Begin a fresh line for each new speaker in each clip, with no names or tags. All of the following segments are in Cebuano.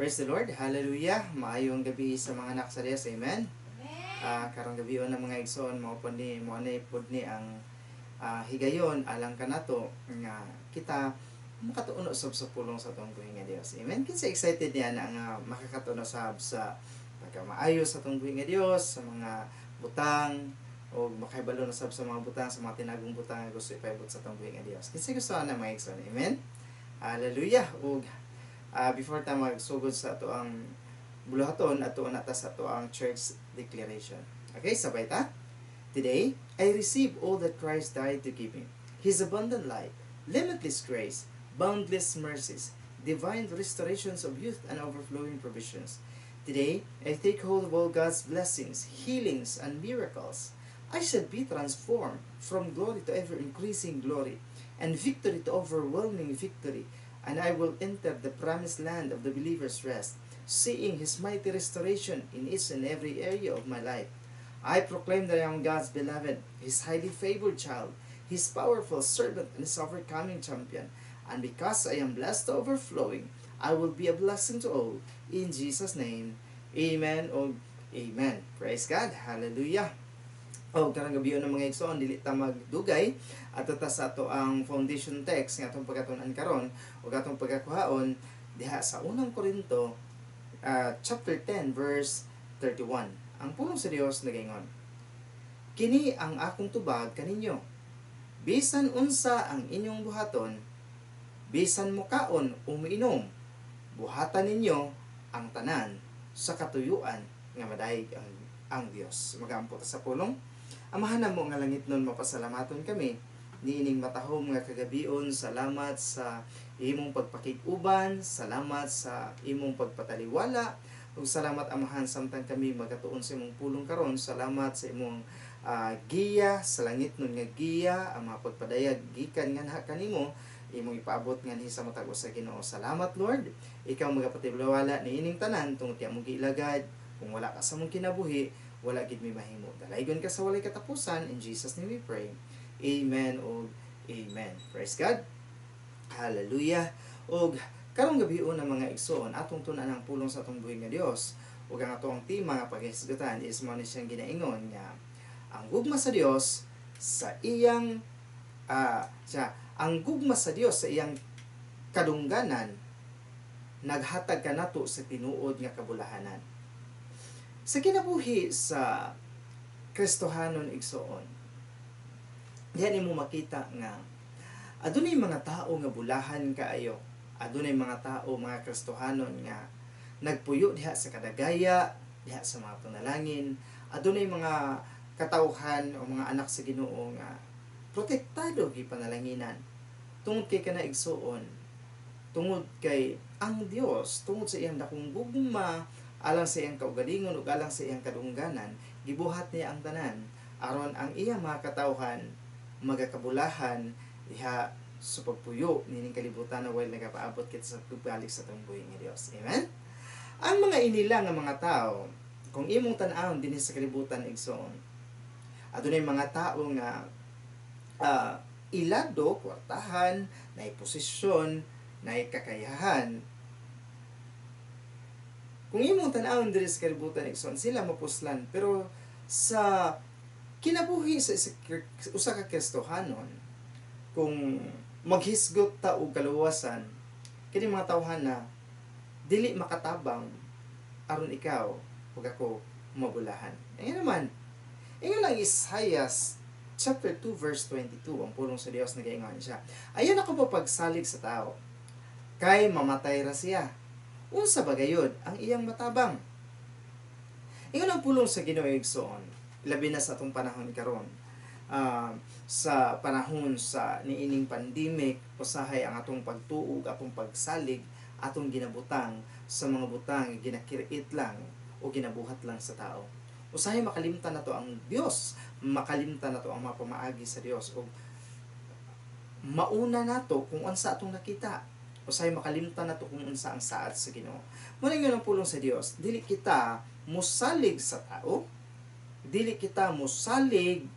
Praise the Lord. Hallelujah. Maayong gabi sa mga anak sa Dios. Amen. Karong gabi na, mga igsoon, mao po ni mo ani pod ni ang higayon alang kanato nga kita makatuon sab sa pulong sa atong buhi nga Dios. Amen. Kinsa excited niya na nga makakatuon sab sa pagkamaayo sa atong buhi nga Dios, sa mga butang o makahibalo na sab sa mga butang, sa mga tinagong butang nga gusto ipaibot sa atong buhi nga Dios? Kinsa gusto ana, mga igsoon? Amen. Hallelujah. Ug before ta magsugod sa ato ang buluhaton, ato na ta sa ato ang church declaration. Okay, sabay ta. Today, I receive all that Christ died to give me. His abundant life, limitless grace, boundless mercies, divine restorations of youth and overflowing provisions. Today, I take hold of all God's blessings, healings, and miracles. I shall be transformed from glory to ever increasing glory, and victory to overwhelming victory, and I will enter the promised land of the believer's rest, seeing His mighty restoration in each and every area of my life. I proclaim that I am God's beloved, His highly favored child, His powerful servant, and His overcoming champion. And because I am blessed to overflowing, I will be a blessing to all. In Jesus' name, amen o amen. Praise God. Hallelujah. O karong gabi ng mga igsoon, dili ta magdugay, ato ta sa ato ang foundation text nga atong pagkatun-an karon ug atong pagkakuhaon diha sa Unang Korinto chapter 10 verse 31. Ang pulong sa Dios nagaingon: "Kini ang akong tubag kaninyo: bisan unsa ang inyong buhaton, bisan mukaon o miinom, buhatan ninyo ang tanan sa katuyuan nga madayeg ang Dios." Magampo ta sa pulong. Amahan namo nga langitnon, mapasalamaton kami niining matahom nga kagabion. Salamat sa imong pagpakig-uban, salamat sa imong pagpataliwala ug salamat, Amahan, samtang kami magatuon sa imong pulong karon. Salamat sa imong giya sa langitnon nga giya, ang mga pagpadayag gikan nganha kanimo, imong ipaabot nganhi sa matag usa, Ginoo. Salamat, Lord. Ikaw magapataliwala niining tanan tungod kay among giilagad. Kung wala ka sa among kinabuhi, wala gid mi mahimo. Dalaygon ka sa walay katapusan. In Jesus' name we pray. Amen ug amen. Praise God. Hallelujah. Ug karong gabi una, mga igsoon, atong tun-an ang pulong sa atong buhi nga Dios. Ug ang atong tema nga paghisgutan is mao ni siyang ginaingon nga ang gugma sa Dios sa iyang siya ang gugma sa Dios sa iyang kadungganan naghatag kanato sa tinuod nga kabulahanan. Sa kinabuhi sa Kristohanon, igsoon, diyan nimo makita nga adunay mga tao nga bulahan kaayo. Adunay mga tao, mga Kristohanon, nga nagpuyo diha sa kadagaya, diha sa mga panalangin. Adunay mga katawhan o mga anak sa Ginoo nga protektado gipanalanginan. Tungod kay kana, igsuon, tungod kay ang Dios, tungod sa iyang dakong gugma alang sa iyang kaugalingon ug alang sa iyang kadungganan, gibuhat niya ang tanan aron ang iyang mga katawhan magakabulahan diha sa pagpuyo nining kalibutan na while nagapaabot kita sa pagbalik sa atong buhi nga Dios. Amen. Ang mga inila nga mga tao, kung imong tan-awon dinhi sa kalibutan, igsoon, adunay mga tao nga ilado, kwartahan, naay posisyon, naay kakayahan. Kung imong tan-awon diri sa kalibutan, igsoon, sila mapuslan, pero sa kinabuhi sa usa ka Kristohanon, kung maghisgot ta og kaluwasan, kini mga tawhan na dili makatabang aron ikaw ug ako mabulahan. Ingon naman, ingon lang Isaiah chapter 2 verse 22, ang pulong sa Dios nagaingon siya: "Ayaw na ko pagsalig sa tao, kay mamatay ra siya. Unsa ba gayod ang iyang matabang?" Ingon ang pulong sa Ginoo, igsoon, labi na sa atong panahon karon. Sa panahon sa niining pandemic, usahay ang atong pagtuo, atong pagsalig, atong ginabutang sa mga butang gina-create lang o ginabuhat lang sa tao. Usahay makalimtan nato ang Dios, makalimtan nato ang mga pamaagi sa Dios o mauna nato kung unsa atong nakita. Usahay makalimtan nato kung unsa ang saad sa Ginoo. Muna nga ang pulong sa Dios, dili kita musalig sa tao, dili kita musalig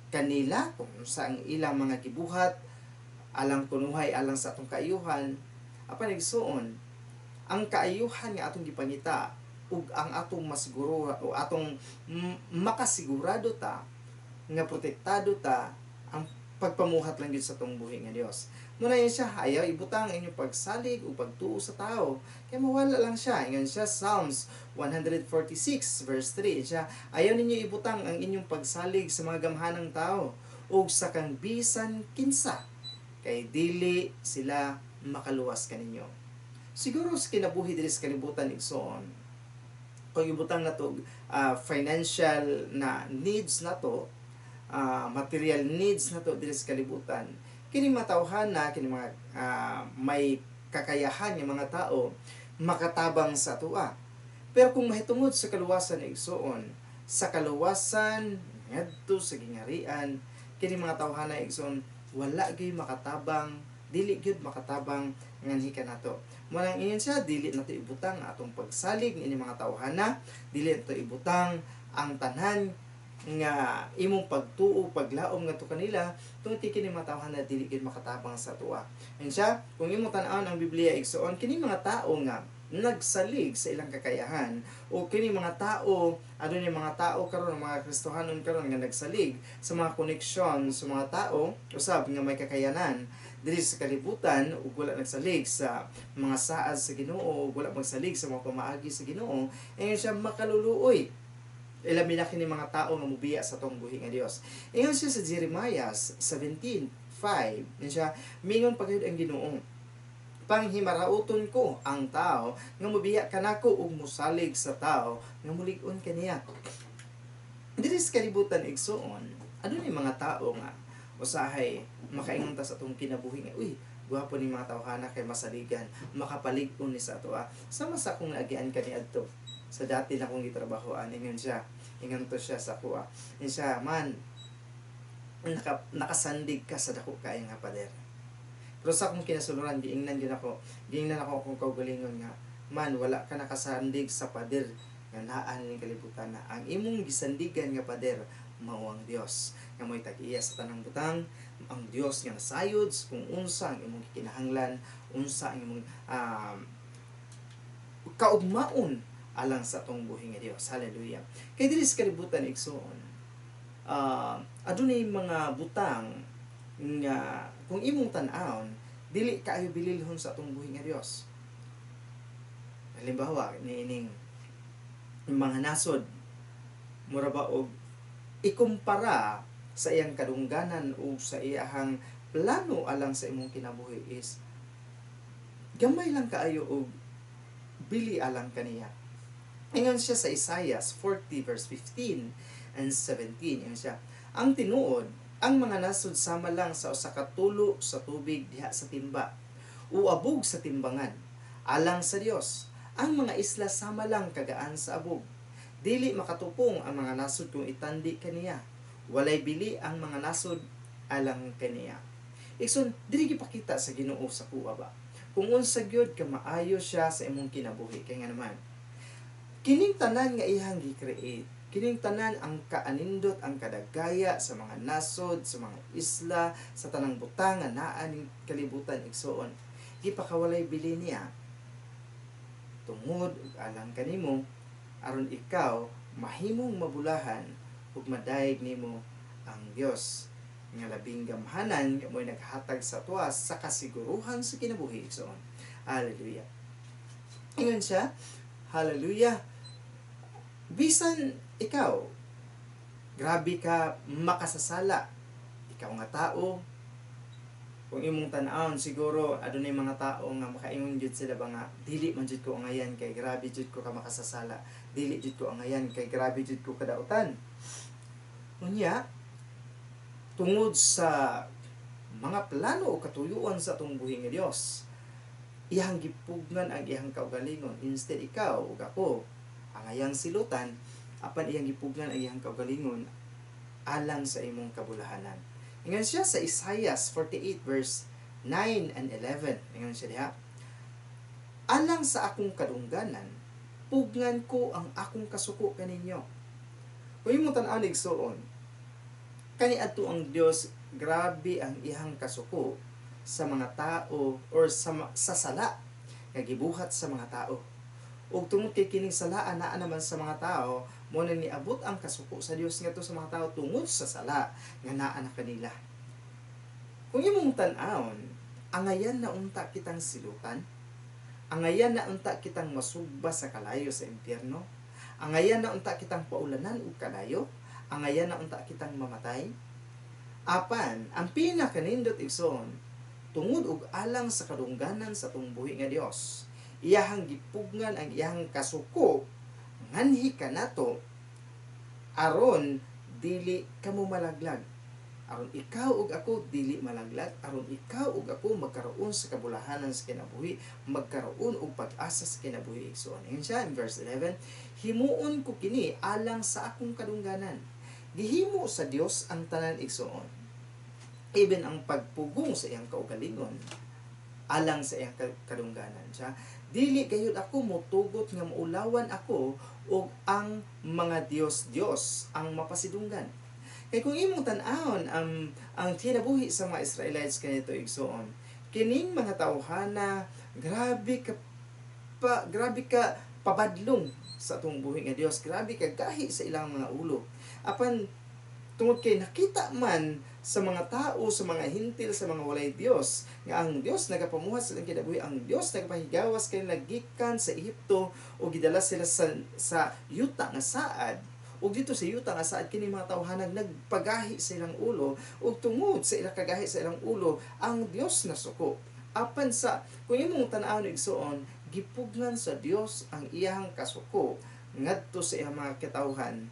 kanila kung unsa ang ilang mga gibuhat alang kunuhay alang sa atong kaayuhan. Apan, igsuon, Ang kaayuhan nga atong gipangita ug ang atong masiguro o atong makasigurado ta nga protektado ta, ang pagpamuhat lang gyud sa atong buhi nga Dios. Muna yun siya, ayaw ibutang inyong pagsalig o pagtuo sa tao. Kaya mawala lang siya. Ingon siya, Psalms 146 verse 3. Siya, ayaw ninyo ibutang ang inyong pagsalig sa mga gamhanang tao o sa kang bisan kinsa, kay dili sila makaluwas kaninyo. Siguro sa kinabuhi diri sa kalibutan, igsoon, kung ibutang nato financial na needs nato, material needs nato diri sa kalibutan, kini matawhan na kini mga may kakayahan nga mga tao makatabang sa atoa. Pero kung mahitungod sa kaluwasan, igsoon, sa kaluwasan ngadto sa gingarian, kini mga tawhana, igsoon, wala gyud makatabang, dili gyud makatabang nganhi kanato. Mo nang ingon siya, dili nato ibutang atong pagsalig ini mga tawhana, dili nato ibutang ang tanan nga imong pagtuo, paglaom ngadto kanila, tungod kay kini mga tawhana dili gyud makatabang sa atoa. Ingon siya, kung imong tan-awon ang Biblia, igsoon, kini mga tao nga nagsalig sa ilang kakayahan o kini mga tao, adunay mga tao karon, mga Kristohanon karon nga nagsalig sa mga koneksyon sa mga tao usab nga may kakayanan diri sa kalibutan ug wala nagsalig sa mga saad sa Ginoo, ug wala magsalig sa mga pamaagi sa Ginoo, ingon siya, makaluluoy. Ilabi na kini mga tao nga mubiya sa atong buhi nga Dios. Ingon siya sa Jeremiah 17:5, ingon siya, mingon pagayod ang Ginoo, panghimarauton ko ang tao nga mubiya kanako ug musalig sa tao nga mulig-on kaniya. Diri sa kalibutan, igsoon, adunay mga tao nga usahay makaingon ta sa atong kinabuhi nga, uy, gwapo ni mga tawhana kay masaligan, makapalig-on ni sa atoa. Sama sa akong naagian kaniadto sa dati na akong gitrabahoan, ingon siya, ingon to siya sa akoa. Ingon siya, man, nakasandig ka sa dako kaayo nga pader. Pero sa akong kinasuluran, giingnan gyud ako, giingnan ako akong kaugalingon nga, man, wala ka nakasandig sa pader nga naa ning kalibutan na. Ang imong gisandigan nga pader, mao ang Dios nga mo'y tag-iya sa tanang butang, ang Dios nga nasayod kung unsa ang imong gikinahanglan, unsa ang imong kaugmaon alang sa atong buhi nga Dios. Hallelujah. Kay diri sa kalibutan, igsoon, adunay mga butang nga kung imong tan-awon dili kaayo bililhon sa atong buhi nga Dios. Halimbawa, niining mga nasod, mura ba og ikumpara sa iyang kadungganan o sa iyang plano alang sa imong kinabuhi is gamay lang kaayo og bili alang kaniya. Ingon siya sa Isaiah 40 verse 15 and 17. Ingon siya, ang tinuod, ang mga nasod sama lang sa usa ka tulo sa tubig diha sa timba o abog sa timbangan. Alang sa Dios, ang mga isla sama lang kagaan sa abog. Dili makatupong ang mga nasod kung itandi kaniya. Walay bili ang mga nasod alang kaniya. Igsoon, dili gipakita sa Ginoo sa kuha ba kung unsa gyud ka maayo siya sa imong kinabuhi. Kay nga naman, kining tanan nga iyang gi-create, kining tanan ang kaanindot, ang kadagaya sa mga nasod, sa mga isla, sa tanang butang nga naa ning kalibutan, igsoon, gipakawalay bili niya tungod ug alang kanimo, aron ikaw mahimong mabulahan ug madayeg nimo ang Dios nga labing gamhanan nga mo'y naghatag sa tuwa sa kasiguruhan sa kinabuhi, igsoon. Hallelujah. Ingon siya, hallelujah. Bisan ikaw, grabe ka makasasala, ikaw nga tao, kung imong tan-awon siguro adunay mga tao nga makaingon jud sila ba nga dili man jud ko angayan kay grabe jud ko ka makasasala, dili jud ko angayan kay grabe jud ko kadautan. Unya, tungod sa mga plano o katuyuan sa atong buhi nga Dios, iyang gipugnan ang iyang kaugalingon. Instead ikaw ug ako ang iyang silutan, apan iyang gipugnan ang iyang kaugalingon alang sa imong kabulahanan. Ingon siya sa Isaiah 48 verse 9 and 11. Ingon siya diha, alang sa akong kadungganan, pugnan ko ang akong kasuko kaninyo. Kung imong tan-aw, igsoon, kaniadto ang Dios, grabe ang iyang kasuko sa mga tao or sa sala nga gibuhat sa mga tao. Ug tungod kay kining sala naa naman sa mga tao, mo na niabot ang kasuko sa Dios ngadto sa mga tao tungod sa sala nga naa na kanila. Kung imong tan-awon, angayan na unta kitang silutan, angayan na unta kitang masugba sa kalayo sa impyerno, angayan na unta kitang paulanan og kalayo, angayan na unta kitang mamatay. Apan ang pinakanindot, igsoon, tungod og alang sa kadungganan sa atong buhi nga Dios, iyahang gipugngan ang iyahang kasuko nganhi kanato aron dili kamo malaglag, aron ikaw ug ako dili malaglag, aron ikaw ug ako magkaroon sa kabulahanan sa kinabuhi, magkaroon og pag-asa sa kinabuhi, igsoon. Ingon siya in verse 11, "Himuon ko kini alang sa akong kadungganan." Gihimo sa Dios ang tanan, igsoon, even ang pagpugong sa iyang kaugalingon alang sa iyang kadungganan siya. "Dili gayud ako motugot nga maulawan ako ug ang mga dios-dios ang mapasidunggan." Kay kung imong tan-awon ang kinabuhi sa mga Israelites kanito, igsoon, kining mga tawhana grabe ka pabadlong sa atong buhi nga Dios, grabe ka gahi sa ilang mga ulo. Apan tungod kay nakita man sa mga tao, sa mga Hentil, sa mga walay Dios, nga ang Dios nagapamuhat sa ilang kinabuhi, ang Dios nagapahigawas kay gikan sa Ehipto o gidala sila sa yuta nga saad. Ug dito sa yuta nga saad, kini mga tawhanag nagpagahi sa ilang ulo, ug tungod sa ilang kagahi sa ilang ulo, ang Dios nasuko. Apan sa kung imong tan-awon, igsoon, gipugnan sa Dios ang iyahang kasuko ngadto sa iyang mga katawhan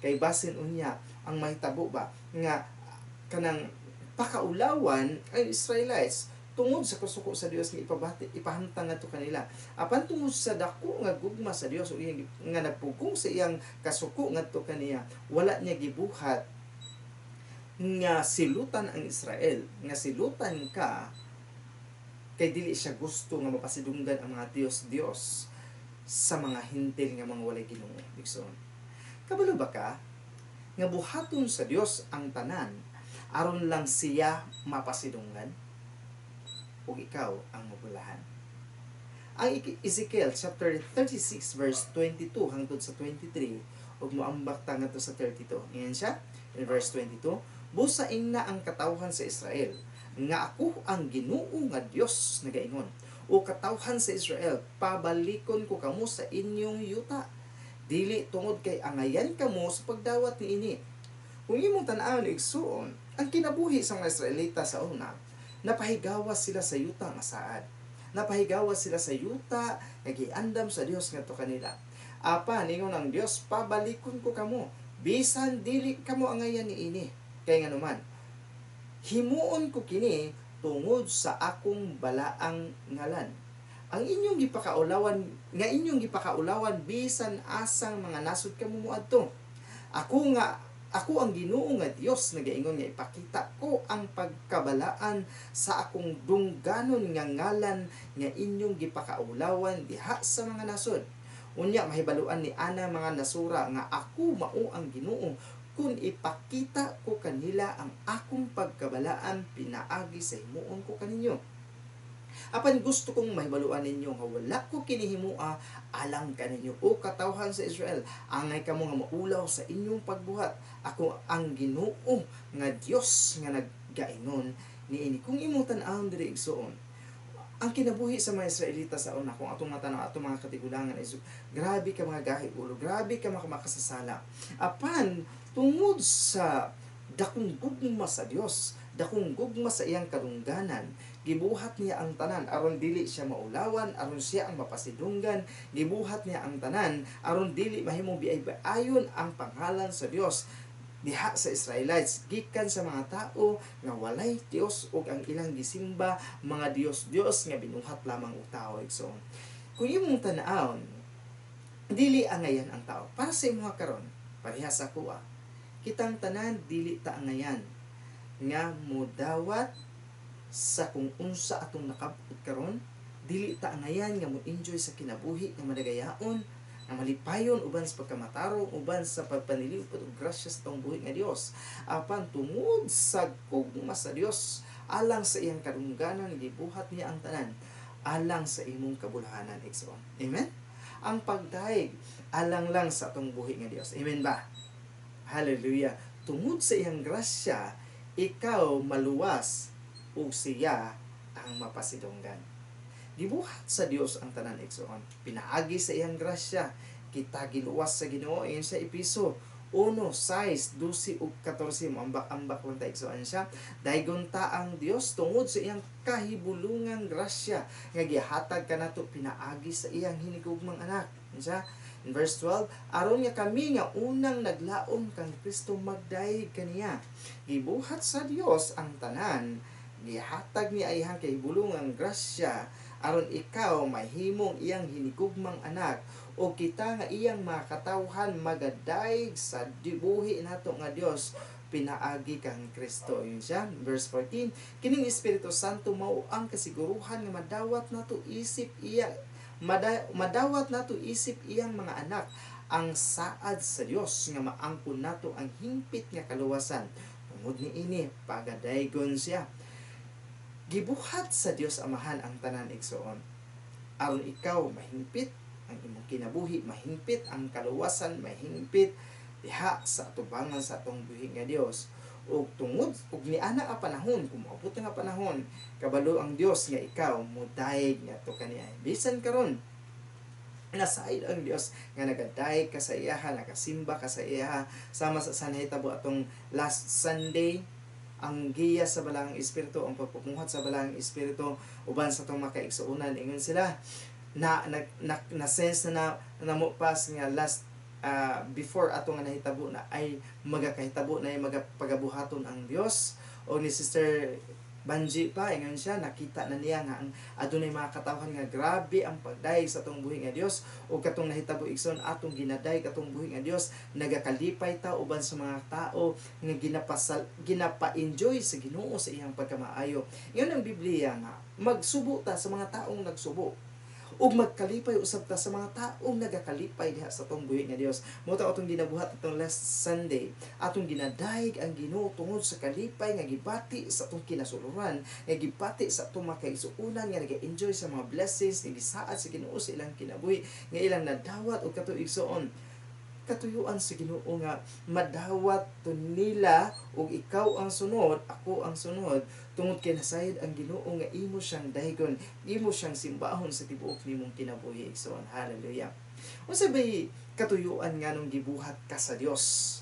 kay basin unya ang mahitabo ba nga kanang pakaulawan ang Israelites tungod sa kasuko sa Dios nga ipabati, ipahamtang ngadto kanila. Apan tungod sa dako nga gugma sa Dios ug iyang nga nagpugong sa iyang kasuko ngadto kaniya, wala niya gibuhat nga silutan ang Israel, nga silutan ka, kay dili siya gusto nga mapasidunggan ang mga dios-dios sa mga Hentil nga mga walay Ginoo, igsoon. Kabalo ba ka nga buhaton sa Dios ang tanan aron lang siya mapasidunggan ug ikaw ang mabulahan? Ang Ezekiel chapter 36 verse 22 hangtod sa 23, ug moambak ta ngadto sa 32. Ingon siya in verse 22, "Busa ingna ang katawhan sa Israel nga ako ang Ginoo nga Dios nagaingon. O katawhan sa Israel, pabalikon ko kamo sa inyong yuta. Dili tungod kay angayan kamo sa pagdawat niini." Kung imong tan-awon, igsuon, ang kinabuhi sa mga Israelita sa una, napahigawas sila sa yuta nga saad. Napahigawas sila sa yuta nga giandam sa Dios ngadto kanila. Apan ingon ang Dios, "Pabalikon ko kamo bisan dili kamo angayan niini." Kay nganuman, "Himuon ko kini tungod sa akong balaang ngalan. Ang inyong gipakaulawan nga inyong gipakaulawan bisan asang mga nasod kamo moadto. Ako ang Ginoo nga Dios nagaingon nga ipakita ko ang pagkabalaan sa akong dungganon nga ngalan nga inyong gipakaulawan diha sa mga nasod. Unya mahibaluan ni ana mga nasura nga ako mao ang Ginoo kun ipakita ko kanila ang akong pagkabalaan pinaagi sa himuon ko kaninyo. Apan gusto kong mahibaluan ninyo nga wala ko kinihimua alang kaninyo. O katawhan sa Israel, angay kamo nga maulaw sa inyong pagbuhat. Ako ang Ginoo nga Dios nga naggaingon niini." Kung imong tan-awon diri, igsuon, ang kinabuhi sa mga Israelita sa una, kung atong matanaw atong mga katigulangan is grabe ka mga gahi ulo, grabe ka mga makasasala. Apan tungod sa dakong gugma sa Dios, dakong gugma sa iyang kadungganan, gibuhat niya ang tanan aron dili siya maulawan, aron siya ang mapasidunggan. Gibuhat niya ang tanan aron dili mahimong biay-ayon ang pangalan sa Dios diha sa Israelites gikan sa mga tao nga walay Dios ug ang ilang gisimba mga dios-dios nga binuhat lamang og tao, igsoon. Kung imong tan-awon, dili angayan ang tao. Para sa imuha karon, pareha sa kuha. Kitang tanan dili ta angayan nga modawat sa kung unsa atong nakabot karon, dili ta angayan nga mo enjoy sa kinabuhi nga madagayaon, nga malipayon uban sa pagkamatarong, uban sa pagpanilipod og grasya sa atong buhi nga Dios. Apan tungod sa gugma sa Dios alang sa iyang kadungganan, gibuhat niya ang tanan. alang sa imong kabulhanan, igsoon. Amen? Ang pagdayeg alang lang sa atong buhi nga Dios. Amen ba? Hallelujah. Tungod sa iyang grasya, ikaw maluwas ug siya ang mapasidunggan. Gibuhat sa Dios ang tanan, igsoon. Pinaagi sa iyang grasya, kita giluwas sa Ginoo, ayon sa Epeso 1:6, 12 ug 14. Moambak-ambak lang ta, igsoon siya. Daygon ta ang Dios tungod sa iyang kahibulungang grasya nga gihatag kanato pinaagi sa iyang hinigugmang anak. Siya in verse 12, aron nga kami nga unang naglaom kang Kristo magdayeg kaniya. Gibuhat sa Dios ang tanan, gihatag niya iyang kahibulungang grasya aron ikaw mahimong iyang hinigugmang anak o kita nga iyang mga katawhan magadayeg sa buhi nato nga Dios pinaagi kang Kristo. Yun siya. Verse 14, kining Espiritu Santo mao ang kasiguruhan nga madawat nato isip iyang mga anak, ang saad sa Dios nga maangkon nato ang hingpit nga kaluwasan. Tungod niini pagadaygon siya. Gibuhat sa Dios Amahan ang tanan, igsoon, aron ikaw mahingpit ang imong kinabuhi, mahingpit ang kaluwasan, mahingpit diha sa atubangan sa atong buhi nga Dios. Ug tungod ug niana nga panahon, kung moabot nga panahon, kabalo ang Dios nga ikaw modayeg ngadto kaniya. Bisan karon nasayod ang Dios nga nagadayeg ka sa iyaha, nagasimba ka sa iyaha, sama sa nahitabo atong last Sunday, ang giya sa Balaang Espiritu, ang pagpamuhat sa Balaang Espiritu uban sa atong makaigsuonan. Ingon sila na na, na, na sense na na namo pas nga last before ato nga nahitabo na ay magakahitabo na ay magapagabuhaton ang Dios. O ni Sister Banji pa, ingon siya, nakita na niya nga ang adunay mga katawhan nga grabe ang pagdayeg sa atong buhi nga Dios. O katong nahitabo, igsoon, atong ginadayeg atong buhi nga Dios, nagakalipay ta uban sa mga tao nga ginapa-enjoy sa Ginoo sa iyang pagkamaayo. Ingon ang Biblia nga magsubo ta sa mga taong nagsubo ug magkalipay usab ta sa mga taong nagakalipay diha sa atong buhi nga Dios. Mao to atong ginabuhat atong last Sunday. Atong ginadayeg ang Ginoo tungod sa kalipay nga gibati sa atong kinasuluran, nga gibati sa atong mga kaigsuonan nga naga-enjoy sa mga blessings nga gisaad sa Ginoo sa ilang kinabuhi, nga ilang nadawat. Og kato, igsoon, katuyuan sa Ginoo nga madawat to nila, ug ikaw ang sunod, ako ang sunod, tungod kay nasayod ang Ginoo nga imo siyang daygon, imo siyang simbahon sa tibuok nimong kinabuhi, igsoon. Hallelujah. Unsa bay katuyuan nga nung gibuhat ka sa Dios?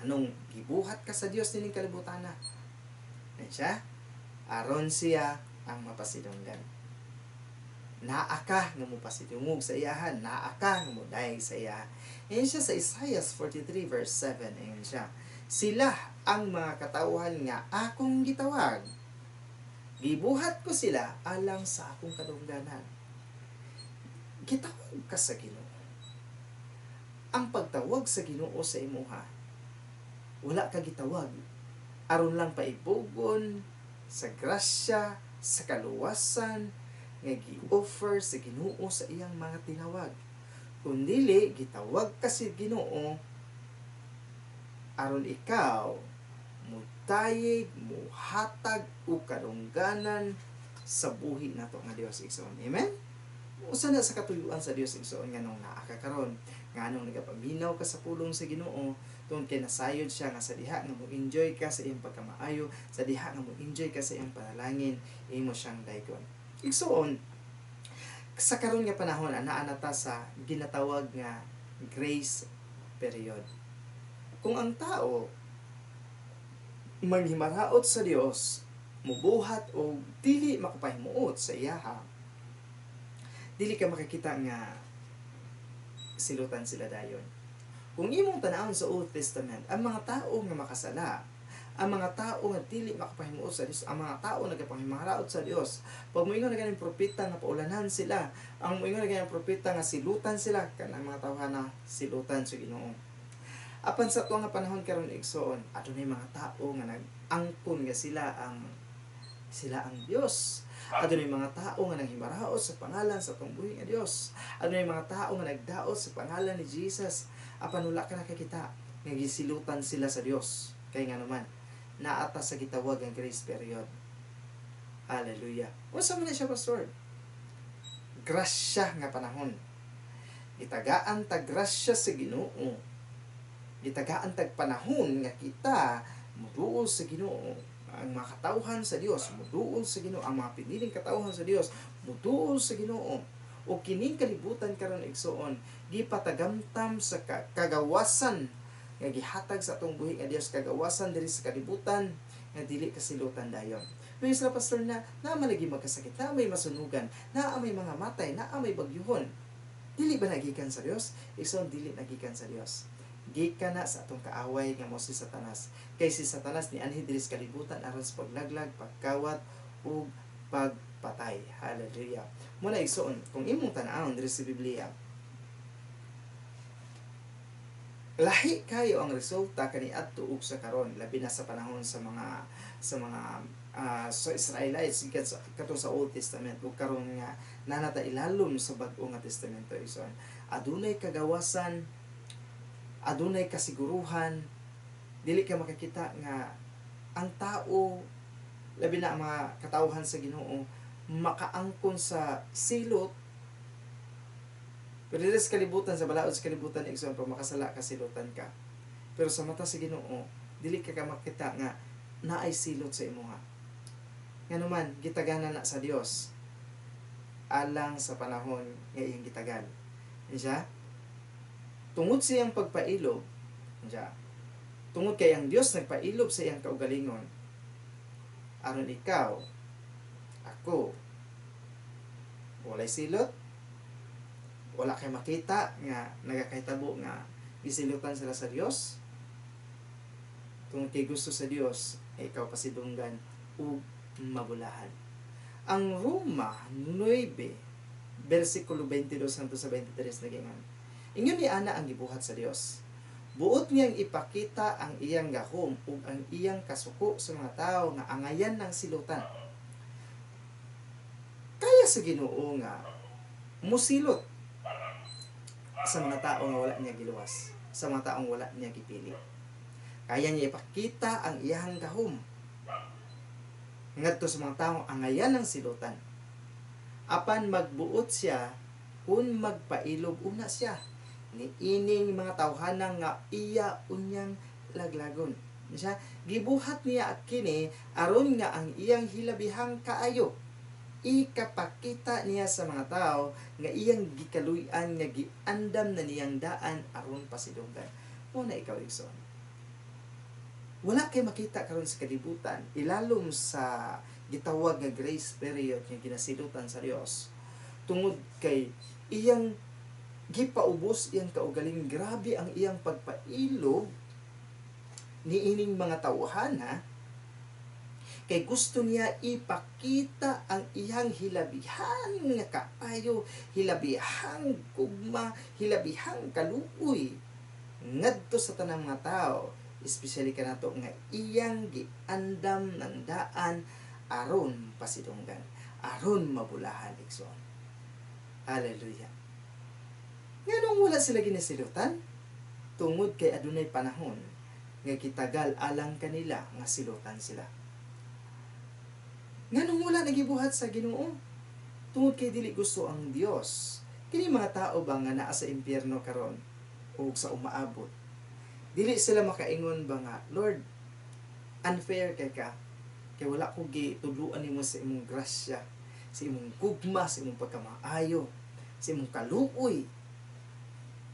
Anong gibuhat ka sa Dios nining kalibutan na? Yan siya. Aron siya ang mapasidunggan. Naa ka nga mopasidungog sa iyahan, naa ka nga modayeg sa iyahan. Ayon siya sa Isaiah 43 verse 7, ayon siya, "Sila ang mga katawhan nga akong gitawag. Gibuhat ko sila alang sa akong kadungganan." Gitawag ka sa Ginoo. Ang pagtawag sa Ginoo sa imuha, wala ka gitawag aron lang paibugon sa grasya, sa kaluwasan nga gi-offer sa Ginoo sa iyang mga tinawag. Kung dili, gitawag ka sa Ginoo aron ikaw mudayeg, muhatag og kadungganan sa buhi nato nga Dios, igsoon. Amen? Usa na sa katuyuan sa Dios, igsoon, nganong naa ka karon, nganong nagapaminaw ka sa pulong sa Ginoo, tungod kay nasayod siya nga sa diha nga mo enjoy ka sa iyang pagkamaayo, sa diha nga mo enjoy ka sa iyang panalangin, imo siyang daygon. Igsoon, sa karon nga panahon anaa na ta sa ginatawag nga grace period. Kung ang tao manghimaraot sa Dios, mubuhat og dili makapahimuot sa iyaha, dili ka makakita nga silutan sila dayon. Kung imong tan-awon sa Old Testament, ang mga tao nga makasala, ang mga tao nga dili makapahimuot sa Dios, ang mga tao nagapanghimaraot sa Dios, pag moingon na ganing propeta nga paulanan sila, ang moingon na ganing propeta nga silutan sila, kanang mga tawhana silutan sa Ginoo. Apan sa tuwa nga panahon karon, igsoon, adunay mga tao nga nag-angkon nga sila ang Dios. Adunay mga tao nga nanghimaraot sa pangalan sa atong buhi nga Dios. Adunay mga tao nga nagdaot sa pangalan ni Jesus. Apan wala ka nakakita nga gisilutan sila sa Dios. Kay nga naman, naa ta sa gitawag ang grace period. Hallelujah. Unsa man na siya, Pastor? Grasya nga panahon. Gitagaan tag grasya sa Ginoo. Gitagaan tag panahon nga kita muduol sa Ginoo. Ang mga katawhan sa Dios muduol sa Ginoo, ang mga piniling katawhan sa Dios muduol sa Ginoo. O kining kalibutan karon, igsuon, gipatagamtam sa kagawasan nga gihatag sa atong buhi nga Dios, kagawasan diri sa kalibutan nga dili kasilutan dayon. May sila, Pastor, na naa lagi magkasakit, na may masunugan, na may mga matay, na may bagyuhon. Dili ba nagikan sa Dios? Igsoon, dili nagikan sa Dios. Gikan na sa atong kaaway nga mo si Satanas. Kay si Satanas ni anhi diri sa kalibutan aron sa paglaglag, pagkawat ug pagpatay. Hallelujah. Muna, igsoon, kung imong tan-awon diri sa Biblia, lahi kayo ang resulta kaniadto ug sa karon, labi na sa panahon sa mga sa Israelites gikan sa katong sa Old Testament ug karon nga nanata ilalom sa Bag-o nga Testamento, igsoon. Adunay kagawasan, adunay kasiguruhan, dili ka makakita nga ang tao, labi na ang mga katawhan sa Ginoo, makaangkon sa silot. Pero dili sa kalibutan, sa balaod sa kalibutan, igsoon, pag makasala ka, silutan ka. Pero sa mata sa Ginoo, dili ka makita nga naay silot sa imuha. Nganuman, gitaganan na sa Dios alang sa panahon nga iyang gitagal. Siya? Tungod sa iyang pagpailob, siya, tungod kay ang Dios nagpailob sa iyang kaugalingon, aron ikaw, ako, walay silot, wala kay makita nga nagakahitabo nga gisilutan sila sa Dios. Tungod kay gusto sa Dios, ay ikaw pasidunggan ug mabulahan. Ang Roma 9 versikulo 22 hangtod sa 23 nagingon. Ingon ni ana ang gibuhat sa Dios. Buot niyang ipakita ang iyang gahom ug ang iyang kasuko sa mga tao nga angayan ng silutan. Kaya sa Ginoo nga musilot sa mga tao nga wala niya giluwas, sa mga taong wala niya gipili. Kaya niya ipakita ang iyang gahom ngadto sa mga taong angayan ng silutan. Apan magbuot siya kung magpailob una siya ni ining mga tawhana nga iya unyang laglagon. Siya, gibuhat niya at kini aron nga ang iyang hilabihang kaayo ikapakita niya sa mga tao nga iyang gikaluy-an nga giandam na niyang daan aron pasidunggan. Mo na ikaw, igsoon. Wala kay makita karon sa kalibutan ilalom sa gitawag nga grace period nga ginasilutan sa Dios tungod kay iyang gipaubos iyang kaugaling, grabe ang iyang pagpailob niining mga tawhana kay gusto niya ipakita ang iyang hilabihan nga kaayo, hilabihang gugma, hilabihang kaluoy ngadto sa tanang mga tao, especially kanato nga iyang giandam ng daan aron pasidunggan, aron mabulahan, igsoon. Hallelujah. Nganong wala sila ginasilutan? Tungod kay adunay panahon nga gitagal alang kanila nga silutan sila. Nganong wala nagibuhat sa Ginoo? Tungod kay dili gusto ang Dios. Kini mga tao ba nga naa sa impyerno karon o sa umaabot, dili sila makaingon ba nga, "Lord, unfair kay ka. Kay wala ko gitudluan nimo sa imong grasya, sa imong gugma, sa imong pagkamaayo, sa imong kaluoy."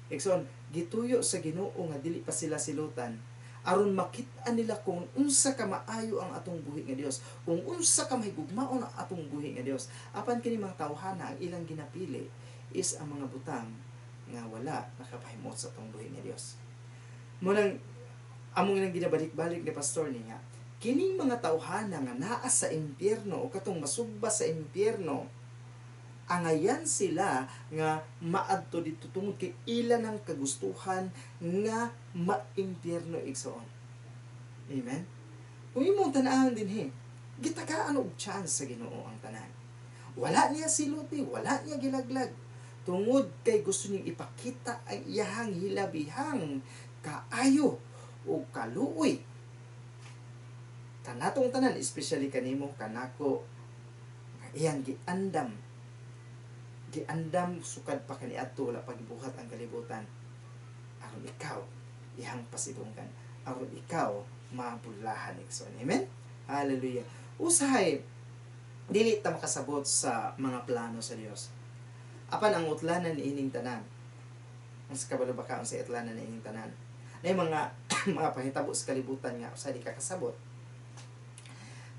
Igsoon, gituyo sa Ginoo nga dili pa sila silutan aron makit-an nila kung unsa ka maayo ang atong buhi nga Dios, kung unsa ka mahigugmaon ang atong buhi nga Dios. Apan kini mga tawhana, ang ilang ginapili is ang mga butang nga wala nakapahimot sa atong buhi nga Dios. Mo nang among nang ginabalik-balik ni pastor ni nga kining mga tawhana nga naa sa impyerno o katong masugba sa impyerno, angayan sila nga maadto dito tungod kay ila ng kagustuhan nga maimpyerno, igsoon. Amen. Kung imong tan-awon dinhi, gitagaan og chance sa Ginoo ang tanan. Wala niya siluti, wala niya gilaglag. Tungod kay gusto niyang ipakita ang iyahang hilabihang kaayo o kaluoy kanatong tanan, especially kanimo, kanako. Iyang giandam, giandam sukad pa kaniadto wala pa gibuhat ang kalibutan, aron ikaw iyang pasidunggan, aron ikaw mabulahan, igsoon. Amen. Hallelujah. Usahay dili ta makasabot sa mga plano sa Dios, apan ang utlanan niining tanan, ang sa kabalo ba ka sa utlanan niining tanan na mga mga pahitabo sa kalibutan nga usahay di ka kasabot,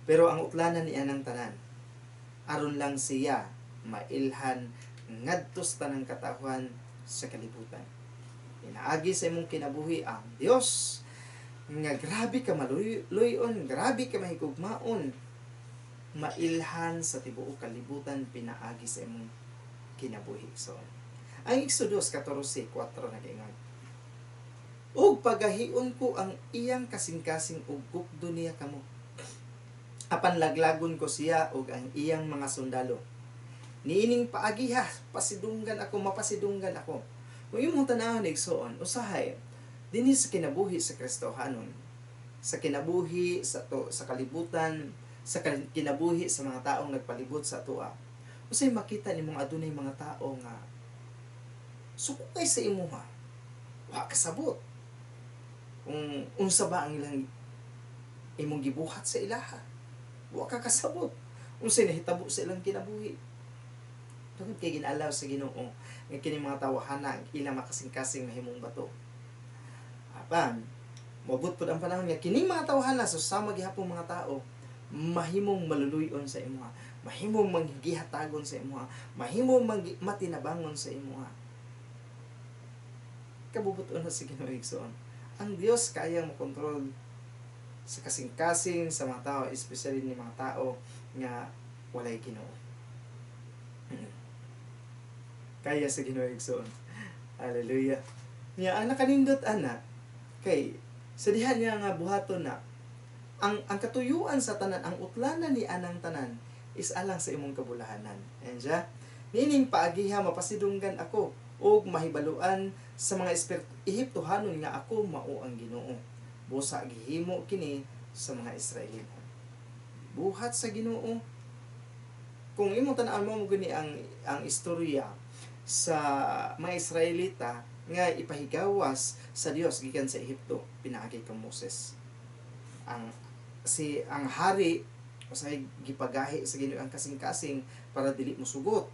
pero ang utlanan ni anang tanan aron lang siya mailhan ngadto sa tanang katawhan sa kalibutan. Inaagi sa imong kinabuhi ang Dios nga grabe ka maluyon, grabe ka mahigugmaon, mailhan sa tibuok kalibutan pinaagi sa imong kinabuhi. So, ang Exodus 14:4 nagaingon, "Ug pagahion ko ang iyang kasing-kasing ug gukdo niya kamo. Apan laglagon ko siya ug ang iyang mga sundalo. Niining paagiha, pasidunggan ako, mapasidunggan ako." Kung imong tanawon, igsoon, usahay dinhi sa kinabuhi sa Kristohanon, sa kinabuhi sa to, sa kalibutan, sa kinabuhi sa mga taong nagpalibot sa atoa, usay makita nimong adunay mga tao nga suko kay sa imuha, wa kasabot kung unsa ba ang ilang imong gibuhat sa ilaha, wa ka kasabot unsay nahitabo sa ilang kinabuhi, tungod kay ginalaw sa Ginoo nga kini mga tawhana ang ilang makasing-kasing mahimong bato. Apan moabot pud ang panahon nga kining mga tawhana, sa sama gihapon mga tao, mahimong maluluyon sa imuha, mahimong manggihatagon sa imuha, mahimong matinabangon sa imuha. Kabubuton na sa Ginoo, igsoon. Ang Dios kaya mo kontrol sa kasing-kasing sa mga tao, especially ni mga tao nga walay Ginoo. Kaya sa Ginoo, igsoon. Hallelujah. Nya ang nakanindot ana kay sa diha niya nga buhaton na ang katuyuan sa tanan, ang utlanan ni anang tanan is alang sa imong kabulahanan. Ayan siya. "Niining paagiha mapasidunggan ako ug mahibaluan sa mga Ehiptohanon nga ako mao ang Ginoo. Busa gihimo kini sa mga Israelinhon." Buhat sa Ginoo. Kung imong tan-awon mo gani ang istorya sa mga Israelita nga ipahigawas sa Dios gikan sa Ehipto pinaagi kang Moses. Ang hari usahay gipagahi sa Ginoo ang kasing-kasing para dili mosugot,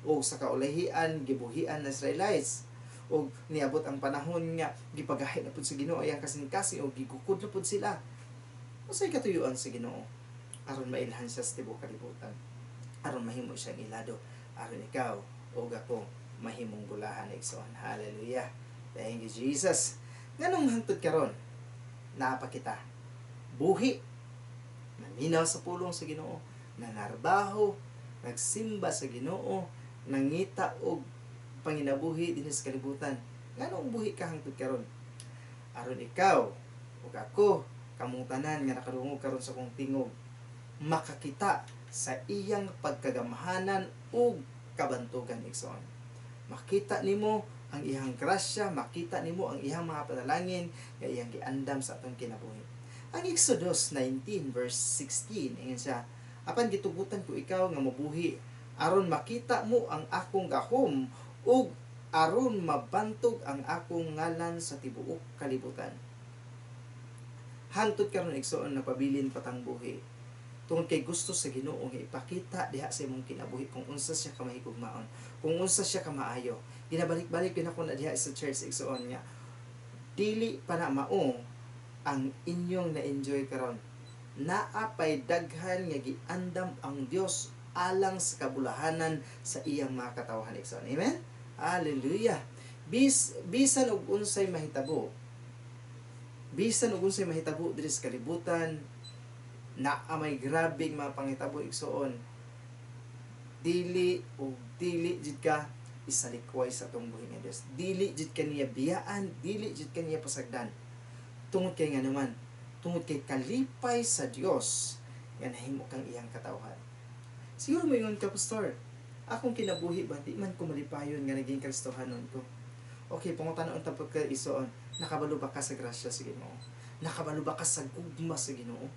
o sa kaulahian gibuhian na Israelites, og niabot ang panahon nga gipagahi na pud sa Ginoo ang kasing-kasing og gigukod na pud sila. Unsay katuyuan sa Ginoo? Aron mailhan siya sa tibuok kalibutan, aron mahimo siyang ilado, aron ikaw ug ako mahimong bulahan, igsoon. Hallelujah. Thank you, Jesus. Nganong hangtod karon naa pa kita buhi, naminaw sa pulong sa Ginoo, nanarbaho, nagsimba sa Ginoo, nangita og panginabuhi dinhi sa kalibutan? Nganong buhi ka hangtod karon? Aron ikaw ug ako, kamong tanan nga nakadungog karon sa akong tingog, makakita sa iyang pagkagamhanan ug kabantugan, igsoon. Makita nimo ang iyang grasya, makita nimo ang iyang mga panalangin nga iyang giandam sa atong kinabuhi. Ang Exodus 19 verse 16, ingon siya, "Apan gitugutan ko ikaw nga mabuhi aron makita mo ang akong gahom ug aron mabantog ang akong ngalan sa tibuok kalibutan." Hangtod karon, igsoon, nagpabilin patang buhi tungod kay gusto sa Ginoo nga ipakita diha sa imong kinabuhi kung unsa siya ka mahigugmaon, kung unsa siya ka maayo. Ginabalik-balik gyud ako na diha sa church, igsoon, nga dili pa na mao ang inyong na-enjoy karon. Naa pay daghan nga giandam ang Dios alang sa kabulahanan sa iyang mga katawhan, igsoon. Amen. Hallelujah. Bisan og unsay mahitabo, bisan og unsay mahitabo diri sa kalibutan, naa may grabeng mga pangitabo, igsoon, dili o dili jud ka isalikway sa atong buhi nga Dios. Dili jud ka niya biyaan, dili jud ka niya pasagdan. Tungod kay nga naman, tungod kay kalipay sa Dios nga nahimo kang iyang katawhan. Siguro moingon ka, "Pastor, akong kinabuhi ba, di man ko malipayon nga naging Kristohanon ko." Okay, pangutan-on ta pagka, igsoon, nakabalo ba ka sa grasya sa Ginoo? Nakabalo ba ka sa gugma sa Ginoo?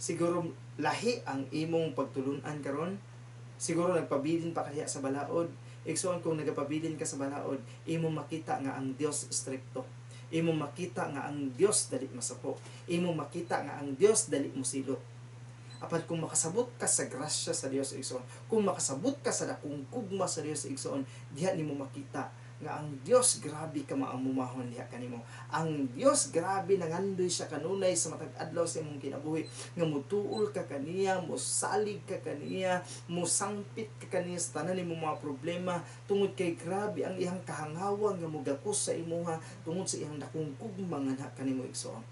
Siguro lahi ang imong pagtulunan karon. Siguro nagpabilin pa kaya sa balaod. Igsoon, kung nagapabilin ka sa balaod, imo makita nga ang Dios strikto. Imo makita nga ang Dios dali masuko. Imo makita nga ang Dios dali mosilot. Apan kung makasabot ka sa grasya sa Dios, igsoon, kung makasabot ka sa dakong gugma sa Dios, igsoon, diha nimo makita nga ang Dios grabe ka maamumahon diha kanimo. Ang Dios grabe nangandoy siya kanunay sa matag adlaw sa imong kinabuhi nga mutuol ka kaniya, mosalig ka kaniya, mosangpit ka kaniya sa tanan nimong mga problema tungod kay grabe ang iyang kahangawa nga mogakos sa imuha tungod sa iyang dakong gugma nga kanimo, igsoon.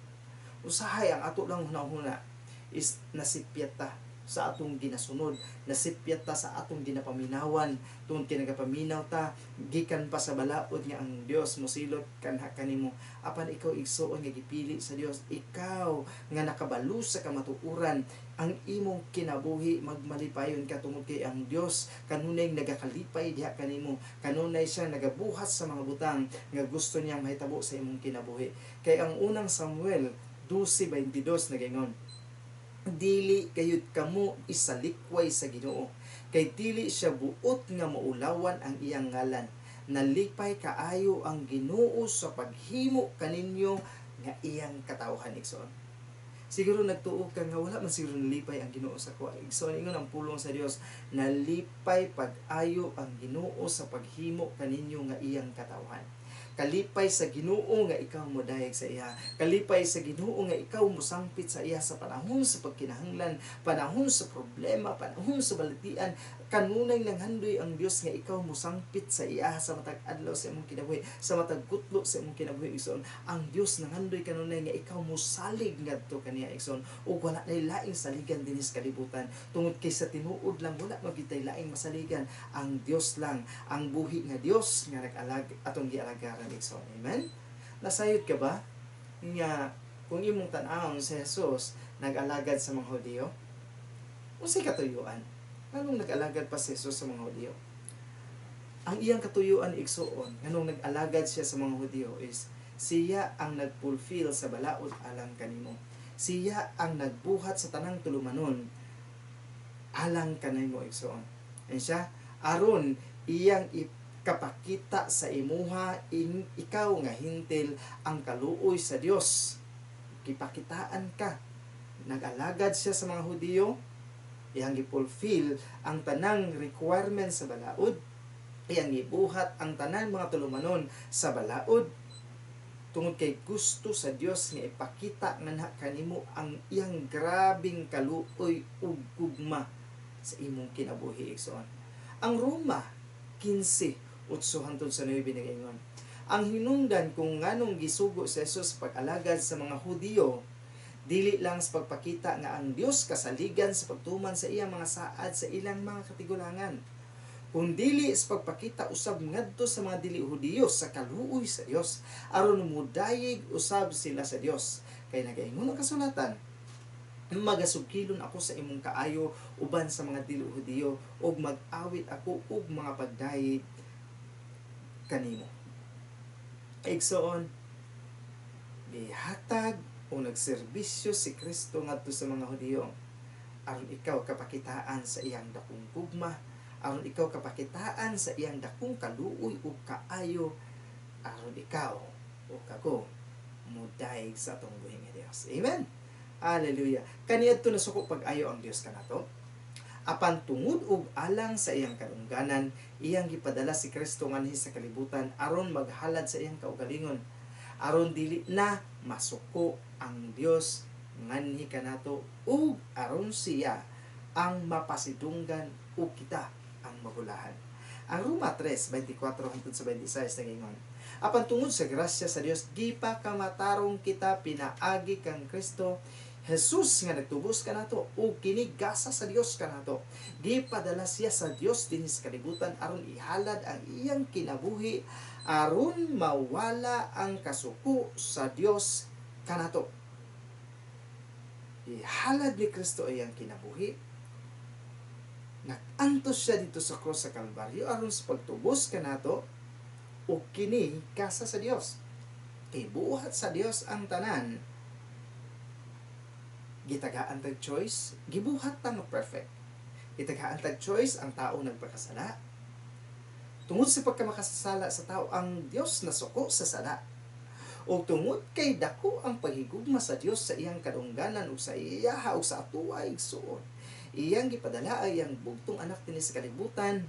Usahay ang ato lang hunahuna is nasipyat ta sa atong ginasunod, nasipyat ta sa atong ginapaminawan, tungod kay nagapaminaw ta gikan pa sa balaod nga ang Dios mosilot kanha kanimo. Apan ikaw, igsuon, nga gipili sa Dios, ikaw nga nakabalo sa kamatuoran, ang imong kinabuhi magmalipayon ka tungod kay ang Dios kanunay nagakalipay diha kanimo, kanunay siya nagabuhat sa mga butang nga gusto niyang mahitabo sa imong kinabuhi. Kay ang Unang Samuel 12:22 nagaingon, "Dili kayod kamo isalikway sa Ginoo, kay dili siya buot nga maulawan ang iyang ngalan. Nalipay kaayo ang Ginoo sa paghimo kaninyo nga iyang katawhan." Igsoon, siguro nagtuo ka nga wala man siguro nalipay ang Ginoo sa kuha. Igsoon, ingon ang pulong sa Dios, nalipay pag-ayo ang Ginoo sa paghimo kaninyo nga iyang katawhan. Kalipay sa Ginoo nga ikaw modayeg sa iya. Kalipay sa Ginoo nga ikaw mosangpit sa iya sa panahon sa pagkinahanglan, panahon sa problema, panahon sa balatian. Kanunay nanghandoy ang Dios nga ikaw mosangpit sa iya sa matag adlaw sa imong kinabuhi, sa matag gutlo sa imong kinabuhi, igsoon. Ang Dios nanghandoy kanunay nga ikaw mosalig ngadto kaniya, igsoon. Ug wala nay laing saligan dinhi sa kalibutan tungod kay sa tinuod lang wala magitay laing masaligan. Ang Dios lang, ang buhi nga Dios nga nag-alag atong gialagaran, igsoon. Amen? Nasayod ka ba nga kung imong tan-awon si Jesus nag-alagad sa mga Hudiyo? Unsay katuyuan? Nganong nag-alagad pa si Jesus sa mga Hudiyo? Ang iyang katuyuan, igsuon, nganong nag-alagad siya sa mga Hudiyo is siya ang nag-fulfill sa balaod alang kanimo. Siya ang nagbuhat sa tanang tulumanon alang kanimo, igsuon. And siya aron iyang kapakita sa imuha in, ikaw nga Hentil, ang kaluoy sa Dios. Gipakitaan ka. Nag-alagad siya sa mga Hudiyo, iyang gipulfill ang tanang requirement sa balaod, iyang gibuhat ang tanang mga tulumanon sa balaod tungod kay gusto sa Dios nga ipakita nganha kanimo ang iyang grabing kaluoy ug gugma sa imong kinabuhi, igsoon. Ang Roma 15:8 hangtod sa 9 nagaingon, ang hinungdan kung nganong gisugo si Jesus sa pag-alagad sa mga Hudiyo dili lang sa pagpakita nga ang Dios kasaligan sa pagtuman sa iyang mga saad sa ilang mga katigulangan, kung dili sa pagpakita usab ngadto sa mga dili Hudiyo sa kaluoy sa Dios aron mudayeg usab sila sa Dios. Kay nagaingon ang kasulatan, "Magasugkilon ako sa imong kaayo uban sa mga dili Hudiyo ug mag-awit ako og mga pagdayeg kanimo." Igsoon, gihatag o nagserbisyo si Kristo ngadto sa mga Hudiyo aron ikaw kapakitaan sa iyang dakong gugma, aron ikaw kapakitaan sa iyang dakong kaluoy ug kaayo, aron ikaw o kako mudayeg sa atong buhi nga Dios. Amen. Hallelujah. Kaniadto nasuko pag-ayo ang Dios kanato. Apan tungod og alang sa iyang kadungganan, iyang gipadala si Kristo nganhi sa kalibutan aron maghalad sa iyang kaugalingon, aron dili na masuko ang Dios nganhi kanato ug aron siya ang mapasidunggan ug kita ang mabulahan. Ang Roma 3:24 hangtod sa 26 nagaingon, "Apan tungod sa grasya sa Dios, gipakamatarong kita pinaagi kang Kristo Jesus nga nagtubos kanato ug kini gasa sa Dios kanato. Gipadala siya sa Dios dinhi sa kalibutan aron ihalad ang iyang kinabuhi aron mawala ang kasuko sa Dios kanato." Ihalad ni Kristo ang iyang kinabuhi. Nag-antos siya dito sa cross sa Kalbaryo aron sa pagtubos kanato ug kini gasa sa Dios. Kay buhat sa Dios ang tanan. Gitagaan tag choice, gibuhat ta nga perfect. Gitagaan tag choice, ang tao nagpakasala. Tungod sa pagkamakasasala sa tao, ang Dios nasuko sa sala. O tungod kay dako ang paghigugma sa Dios sa iyang kadungganan ug sa iyaha ug sa atoa, igsuon, iyang gipadala ang iyang bugtong anak dinhi sa kalibutan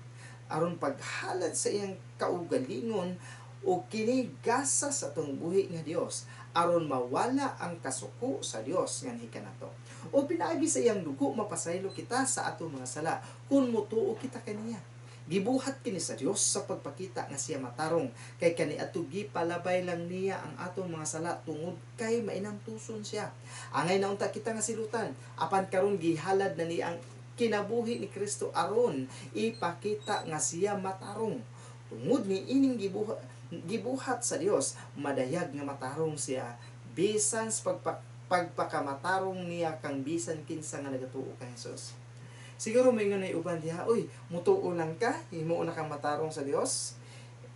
aron paghalad sa iyang kaugalingon, o kini gasa sa atong buhi nga Dios aron mawala ang kasuko sa Dios nganhi kanato. O pinaagi sa iyang dugo, mapasaylo kita sa atong mga sala kung mutuo kita kaniya. Gibuhat kini sa Dios sa pagpakita nga siya matarong, kay kaniadto gipalabay lang niya ang atong mga sala tungod kay mainantuson siya. Angay na unta kita nga silutan, apan karon gihalad na niya ang kinabuhi ni Kristo aron ipakita nga siya matarong. Tungod ni ining gibuhat sa Dios, madayag nga matarong siya bisan sa pagpakamatarong niya kang bisan kinsa nga nagatuo kay Jesus. Siguro may na uban diha, "Uy, mutuo lang ka, himuon na kang matarong sa Dios."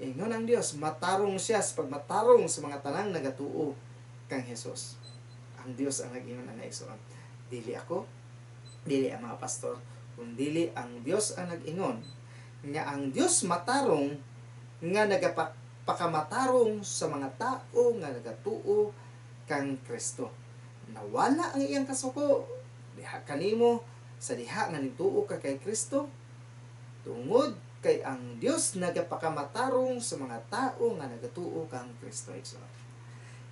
Ingon ang Dios, matarong siya sa pagmatarong sa mga tanang nagatuo kang Jesus. Ang Dios ang nag-ingon ana, igsoon. Dili ako, dili ang mga pastor, kung dili ang Dios ang nag-ingon nga ang Dios matarong nga nagapakamatarong sa mga tao nga nagatuo kang Kristo. Nawala ang iyang kasuko diha kanimo sa diha nga nituo ka kay Kristo, tungod kay ang Dios nagapakamatarong sa mga tao nga nagatuo kang Kristo, igsoon.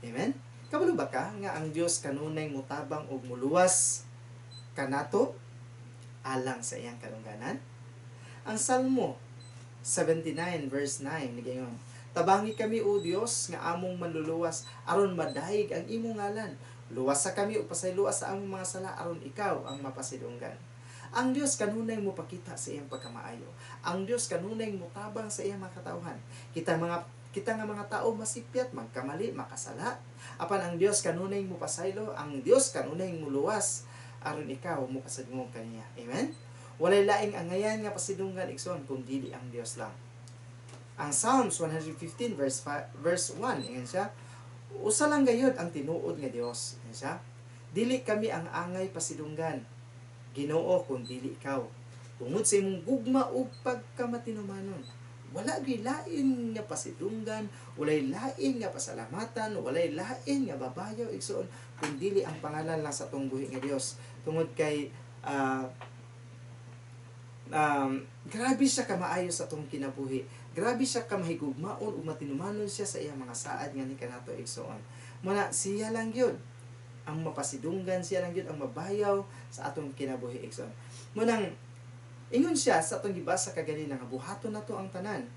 Amen. Kabalo ba ka nga ang Dios kanunay mutabang og muluwas kanato alang sa iyang kadungganan? Ang Salmo 79 verse 9 nagaingon, "Tabangi kami, O Dios, nga among manluluwas, aron madayeg ang imong ngalan. Luwasa kami ug pasayloa sa among mga sala aron ikaw ang mapasidunggan." Ang Dios kanunay mopakita sa iyang pagkamaayo. Ang Dios kanunay motabang sa iyang mga katawhan. Kita nga mga tao masipyat, magkamali, makasala. Apan ang Dios kanunay mopasaylo, ang Dios kanunay moluwas aron ikaw mopasadungog kaniya. Amen. Walay laing angayan nga pasidunggan, igsoon, kung dili ang Dios lang. Ang Psalms 115 verse 5, verse 1, ingon siya, "Usa lang gayud ang tinuod nga Dios." Ingon siya, "Dili kami ang angay pasidunggan, Ginoo, kun dili ikaw, tungod sa imong gugma ug pagkamatinumanon." Wala gyud lain nga pasidunggan, walay lain nga pasalamatan, walay lain nga babayaw, igsoon, kun dili ang pangalan lang sa atong buhi nga Dios. Tungod kay grabe siya kamaayo sa atong kinabuhi. Grabe siya kamahigugmaon ug matinumanon siya sa iyang mga saad nga ni kanato, igsoon. Muna siya lang gyud ang mapasidunggan, siya lang gyud ang mabayaw sa atong kinabuhi, igsoon. Munang ingon siya sa atong gibasa kaganina nga buhaton nato ang tanan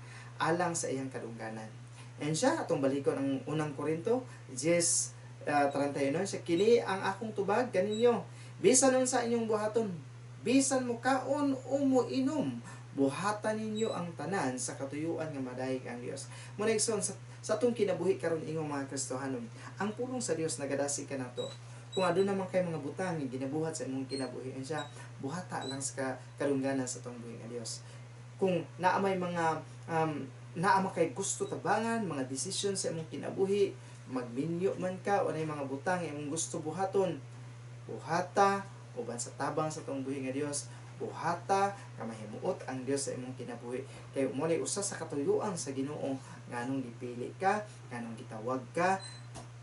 alang sa iyang kadungganan. And siya, atong balikon ang Unang Korinto 10:31 siya, "Kini ang akong tubag kaninyo, bisan unsa inyong buhaton, bisan mo kaon o mo inom, buhatan ninyo ang tanan sa katuyuan nga madayeg ang Dios." Muna, igsoon, sa atong kinabuhi karon, ingong mga Kristohanon, ang pulong sa Dios nagadasig kanato. Kung aduna man kay mga butang nga ginabuhat sa imong kinabuhi siya, buhata lang sa kadungganan sa atong buhi nga Dios. Kung naa may mga naa man kay gusto tabangan, mga desisyon sa imong kinabuhi, magminyo man ka o mga butang imong gusto buhaton, buhata uban sa tabang sa atong buhi nga Dios. Buhata nga mahimuot ang Dios sa imong kinabuhi, kay mo usa sa katuyuan sa Ginoo nganong gipili ka, nganong gitawag ka,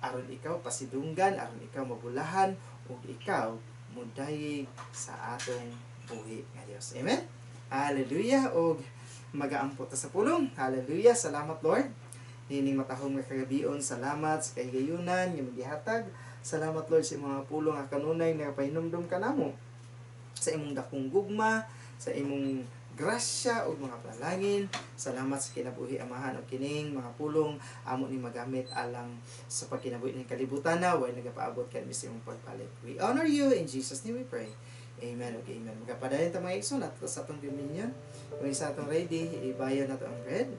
aron ikaw pasidunggan, aron ikaw mabulahan ug ikaw mudayeg sa atong buhi nga Dios. Amen. Hallelujah. Og magaampo ta sa pulong. Hallelujah. Salamat, Lord, nining matahom nga kagabion. Salamat sa kahigayunan nga magihatag. Salamat, Lord, sa imong mga pulong nga kanunay nagapahinumdom kanamo sa imong dakong gugma, sa imong grasya ug mga panalangin. Salamat sa kinabuhi, Amahan, ug kining mga pulong amo ni magamit alang sa pagkinabuhi ng kalibutan na way nagapaabot kanami sa imong pagbalik. We honor you. In Jesus' name we pray. Amen ug amen. Magapadayon ta, mga igsoon, at sa atong communion. Kung isa atong ready, ibayon nato ang bread.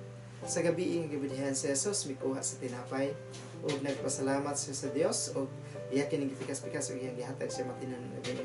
Sa gabi nga gibilhihan si Jesus, mikuha sa tinapay ug nagpasalamat siya sa Dios ug iya kining gipikas-pikas ug iyang gihatag sa matinan.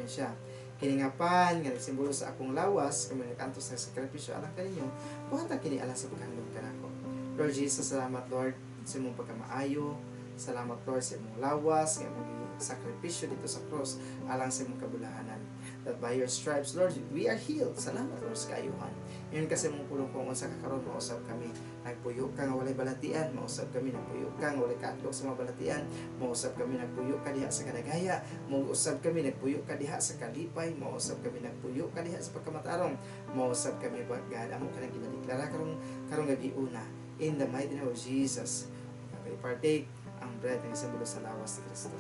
Siya, "Kini nga pan nga nagsimbolo sa akong lawas kamo nag-antos sa sakripisyo alang kaninyo, buhata kini alang sa paghandom kanako." Lord Jesus, salamat, Lord, sa imong pagkamaayo. Salamat, Lord, sa imong lawas, nga imong sakripisyo dito sa cross alang sa imong kabulahanan. That by your stripes, Lord, we are healed. Salamat, Lord, sa kaayuhan. Ingon ka sa imong pulong kung unsa ka karon mausab kami. Nagpuyo ka nga walay balatian, mausab kami. Nagpuyo ka nga walay kaadlok sa mga balatian, mausab kami. Nagpuyo ka diha sa kadagaya, mausab kami. Nagpuyo ka diha sa kalipay, mausab kami. Nagpuyo ka diha sa pagkamatarong, mausab kami. God, amo ka nang ginadeklara karong gabi una. In the mighty name of Jesus, okay, partake ang bread nga simbolo sa lawas ni Kristo.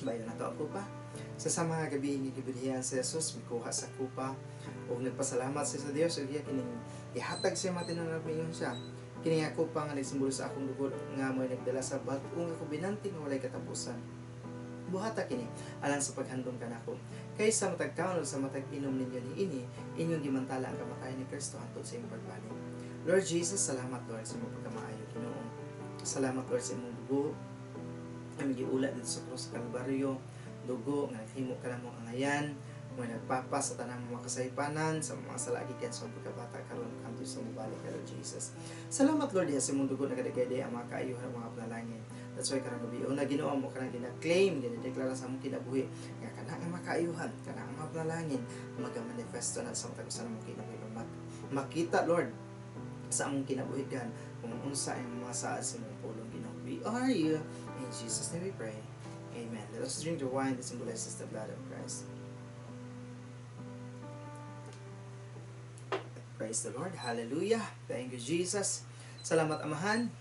Bayo na to ang kupa. Sa mga gabi nga gibilhian si Jesus, mikuha sa kupa ug nagpasalamat siya sa Dios ug iya kining ihatag siya matinunag miingon siya. Kini nga kupa nga nagsimbolo sa akong dugo nga mo'y nagdala sa bag-o nga kobinante nga walay katapusan. Buhata kini alang sa paghandom kanako. Kay sa matag kaon sa matag inom ninyo niini, inyong gimantala ang kamatayon ni Kristo hangtod sa imong pagbalik. Lord Jesus, salamat, Lord, sa imong pagkamaayo, Ginoo. Salamat, Lord, sa imong dugo ang giula dito sa krus sa Kalbaryo, dugo nga naghimo ka namong angayan, mga nagpapas sa tanang mga kasaypanan, sa mga sala gikan sa pagkabata karon hangtod sa mobalik ka, Lord Jesus. Salamat, Lord, diha sa imong dugo nagadagay ang mga kaayuhan, mga panalangin. That's why karong gabi una, Ginoo, mo kanang gina-claim, ginadeklara sa among kinabuhi nga kana nga mga kaayuhan, kana ang mga panalangin magamanifesto na sa matag usa namong kinabuhi. Makita, Lord, sa among kinabuhi gan kung unsa ang mga saad sa imong pulong, Ginoo. We are you. In Jesus' name we pray. Amen. Let us drink the wine that symbolizes the blood of Christ. Praise the Lord. Hallelujah. Thank you, Jesus. Salamat, Amahan,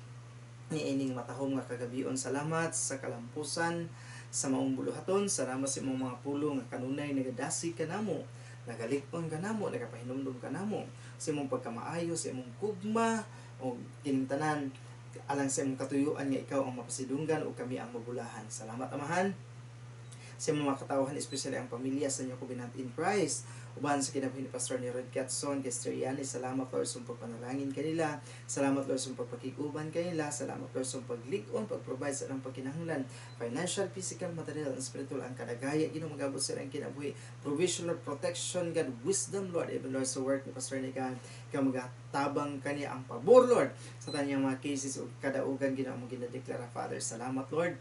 niining matahom nga kagabion. Salamat sa kalampusan sa maong buluhaton. Salamat sa imong mga pulong nga kanunay nagadasi kanamo, nagalig-on kanamo, nagapahinumdum kanamo sa imong pagkamaayo, sa imong gugma o kining tanan alang sa imong katuyuan nga ikaw ang mapasidunggan o kami ang mabulahan. Salamat, Amahan, sa imong mga katawhan, especially ang pamilya sa New Covenant in Christ. Uban sa kinabuhi ni Pastor ni Rod Catson, kay Sister Yani, salamat, Lord, sa pagpanalangin kanila. Salamat, Lord, sa pagpakiguban kanila. Salamat, Lord, sa paglig-on, pag-provide sa ilang pagkinahanglan. Financial, physical, material, and spiritual ang kadagaya. Ginoo, magabot sa ilang kinabuhi. Provision, Lord, protection, God, wisdom, Lord, even, Lord, sa work ni Pastor ni God. Ikaw magatabang kaniya ang pabor, Lord, sa tanyang mga cases o kadaugan, Ginoo, mo ginadeklara, Father. Salamat, Lord.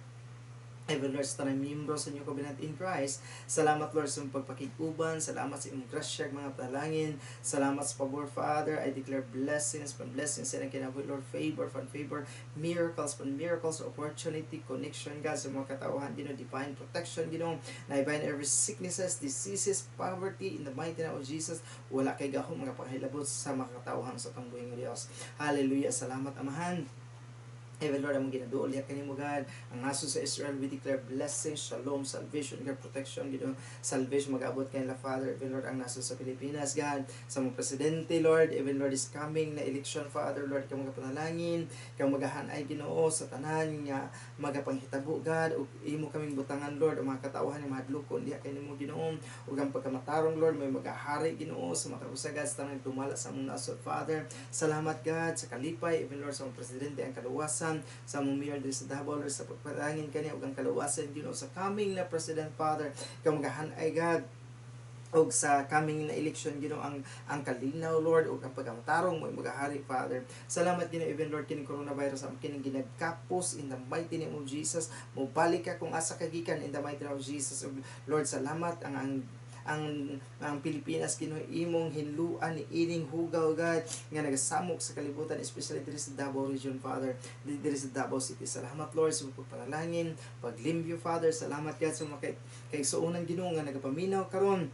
Even, Lord, sa tanang miyembro sa New Covenant in Christ. Salamat, Lord, sa imong pagpakiguban. Salamat sa imong grasya, mga panalangin. Salamat sa pabor, Father. I declare blessings upon blessings sa ilang kinabuhi, Lord. Favor upon favor. Miracles upon miracles. Opportunity, connection, God, sa mga katauhan, Ginoo. Divine protection, Ginoo. Na bind every sicknesses, diseases, poverty in the mighty name of Jesus. Wala kay gahom mga panghilabot sa mga katauhan sa atong buhi nga Dios. Hallelujah. Salamat, Amahan. Even, Lord, among ginaduol diha kanimo, God. Ang nasod sa Israel, we declare blessings, shalom, salvation, God, protection, Ginoo, salvation mag-abot kanila, Father. Even, Lord, ang nasod sa Pilipinas, God, sa mga presidente, Lord, even, Lord, is coming na election, Father, Lord, ikaw magapanalangin, ikaw magahanay, Ginoo, sa tanan nga magapanghitabo, God, ug imo kaming butangan, Lord, ang mga katawhan nga mahadlokon diha kanimo, Ginoo, ug ang pagkamatarong, Lord, may magahari, Ginoo, sa matag usa, God, sa tanang dumala sa among nasod, Father. Salamat, God, sa kalipay, even, Lord, sa mga presidente, ang kaluwasan, sa among mayor diri sa Davao, Lord, sa pagpalangin kaniya ug ang kaluwasan, Ginoo, sa coming na president, Father. Ikaw magahanay, God, og sa coming na election, Ginoo, ang kalinaw, Lord, ug ang pagkamatarong mo magahari, Father. Salamat, Ginoo. Even, Lord, kining coronavirus ang kining ginagkapos in the mighty name of Jesus. Mobalik ka kung asa ka gikan in the mighty name of Jesus. Ug, Lord, salamat ang Pilipinas, Ginoo, imong hinluan ni ining hugaw, God, nga nagasamok sa kalibutan, especially diri sa Davao Region, Father, diri sa Davao City. Salamat, Lord, sa pagpanalangin, paglimpyo, Father. Salamat, God, sa mga kaigsuonan, Ginoo, nga nagapaminaw karon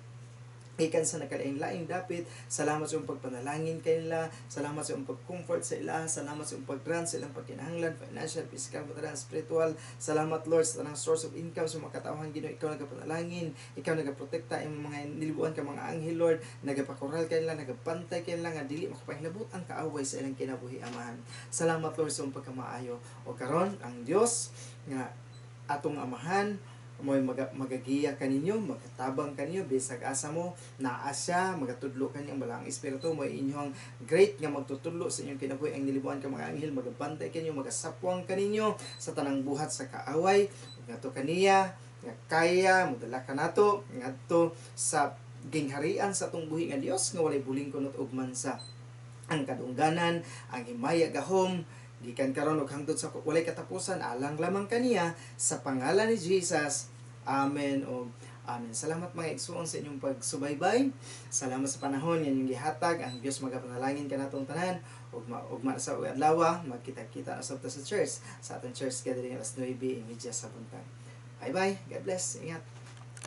ikan sa nakalaing-laing dapit. Salamat sa iyong pagpanalangin kanila. Salamat sa iyong pag-comfort sa ila. Salamat sa iyong pag-grant sa ilang pagkinahanglan, financial, physical, material, spiritual. Salamat, Lord, sa tanang source of income sa mga katawhan, Ginoo. Ikaw nagapanalangin, ikaw nagaprotekta imong mga nilibuan ka mga anghel, Lord, nagapakural kanila, nagabantay kanila nga dili makapahilabot ang kaaway sa ilang kinabuhi, Amahan. Salamat, Lord, sa iyong pagkamaayo. O karon ang Dios nga atong Amahan mo'y magagiya kaninyo, magatabang kaninyo, bisag asa mo, naa siya, magatudlo kaninyong Balaang Espiritu, mo'y inyong great nga magtutudlo sa inyong kinabuhi, ang nilibuan ka mga anghel, magabantay kaninyo, magasapwang kaninyo sa tanang buhat sa kaaway. Ug ngadto kaniya, Nga kaya modala kanato ngadto sa gingharian sa atong buhi nga Dios nga walay buling kunot ug mansa. Ang kadungganan, ang himaya, gahom, gikan karon ug hangtod sa walay katapusan, alang lamang kaniya, sa pangalan ni Jesus. Amen ug amen. Salamat, mga igsuon, sa inyong pagsubaybay. Salamat sa panahon nga inyong gihatag. Ang Dios magapanalangin kanatong tanan. Ugma ugma sa ug adlaw, magkita-kita na sab ta sa church, sa atong church gathering, alas 9:30 sa buntag. Bye bye. God bless. Ingat.